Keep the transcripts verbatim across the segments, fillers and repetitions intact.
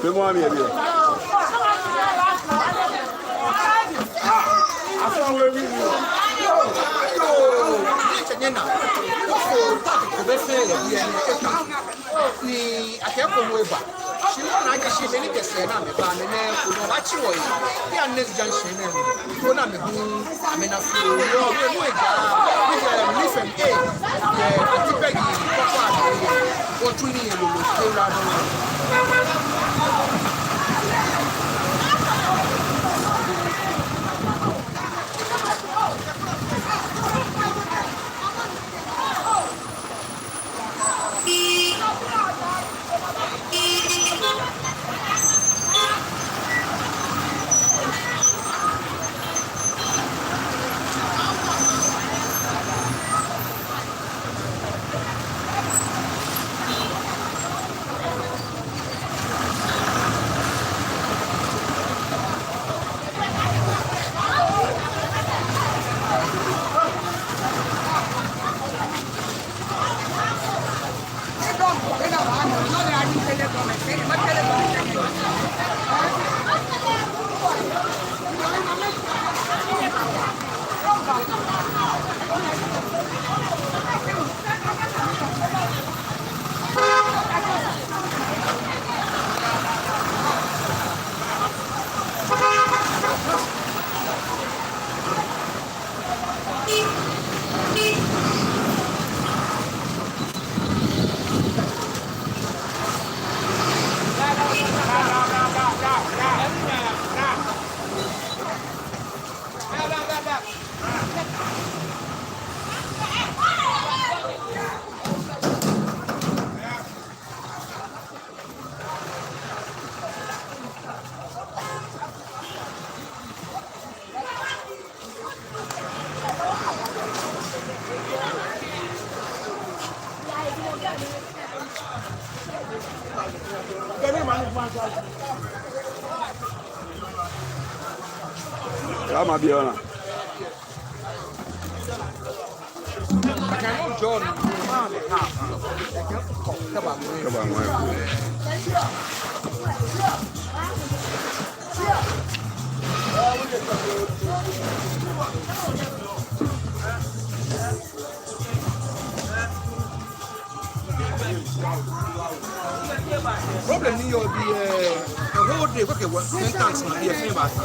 Fɛɛ mɔ ami ebi. Ni akɛ ko mɔ eba. Shi no na akɛ shi mɛi ni kɛ sɛɛ ni amɛba, amɛ nɛɛ ko no ba tsi wɔ yi. Yɛ next junction nɛɛ mli. Ko ni amɛ hu amɛna fɛɛ. Yoo, wɔ nu ega. Ni kɛ mi fɛɛ mi. Ee, Auntie Peggy, kɔkɔ amɛ. Wɔtsu nii yɛ lolo. Kɛ wula nɔ. Kama biona. Kaba ŋwɛi. Problem ni yɔɔ biɛ, the whole day, okay, what, ten tanks ma biɛ, fɛɛ baata.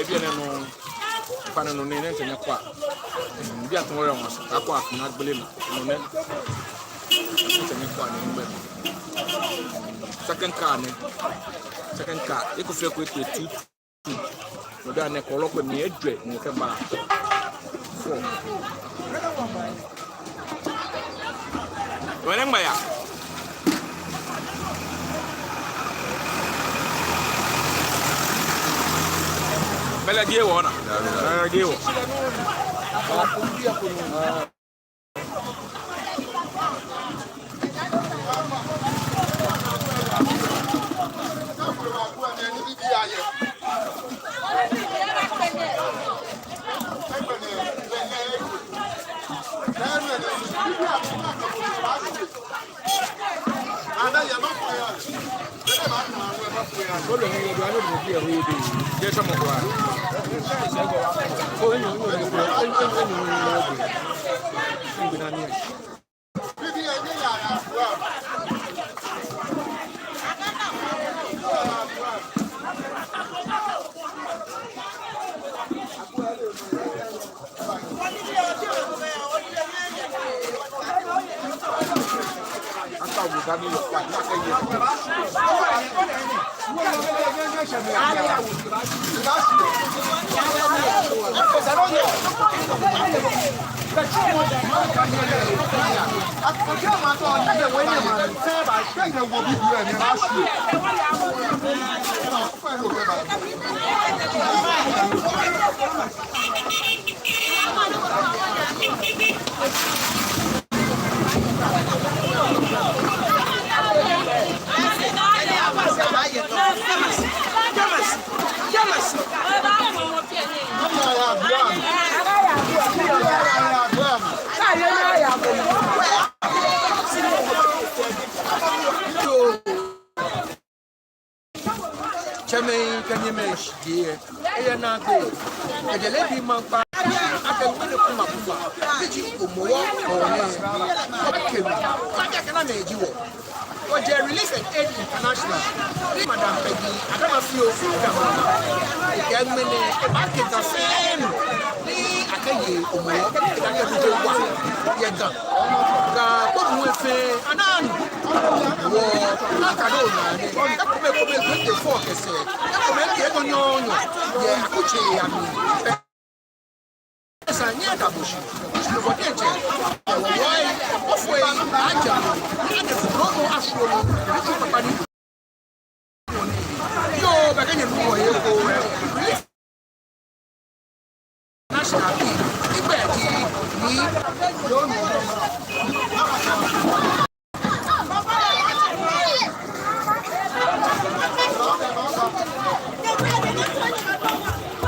Bianɛ nɔ, bianɛ nɔ nɛɛ, nɛɛ ntɛ nyɛkwɛa. Bianɛ tɔmɔ yɛ wɔsɛɛ, akɔ akɛ agbele nɔ, nɔ nɛɛ. Ntɛ nyɛkwɛa nɛɛ ŋgbɛ. Second car nɛ. Second car, eko fɛɛ eko etee two. Nɔ bianɛ kɔlɔ ko mli ejwɛ, ni kɛba. Four. Wɛlɛ ŋmɛ ya. Bɛlɛ die wɔ na. Bɛlɛ die wɔ. Tsɛmɛi kɛ nyɛmɛi, shi diɛ eye naagbee. Kɛjɛ leebi maŋkpa. akɛ ŋmɛnɛ Kuma Kufa, eji Hɔmɔwɔ, Hɔmɔwɔ nɛɛ, wɔkɛ lɛ, wɔkɛ lɛ, akɛ namɛi ji wɔ. Wɔjɛ Relief and Aid International, ni Madam Peggy Adamafio Adama, kɛ ŋmɛnɛ, ebakɛ Ga fɛɛ nɔ, ni akɛye Hɔmɔwɔ, ni akɛtee wa, yɛ Ga. Ga kpɔmɔ fɛɛ, ananu, wɔ, akadɔ naa nɛɛ, ekome kome twenty-four kɛ sɛɛ, ekome kɛ enyɔ nyɔɔnyɔ, yɛ akutsei amli. Esa ni ada bo shi. Shi bo diɛŋtsɛ. Wɔ, wɔ, wɔfɔɔ yi, aja, ni ade fu lolo ashwɔ lɛ, ni tsu kpakpa ni. Yoo, bɛ kɛ nyɛnu wɔ yɛ ko, eh, Relief National,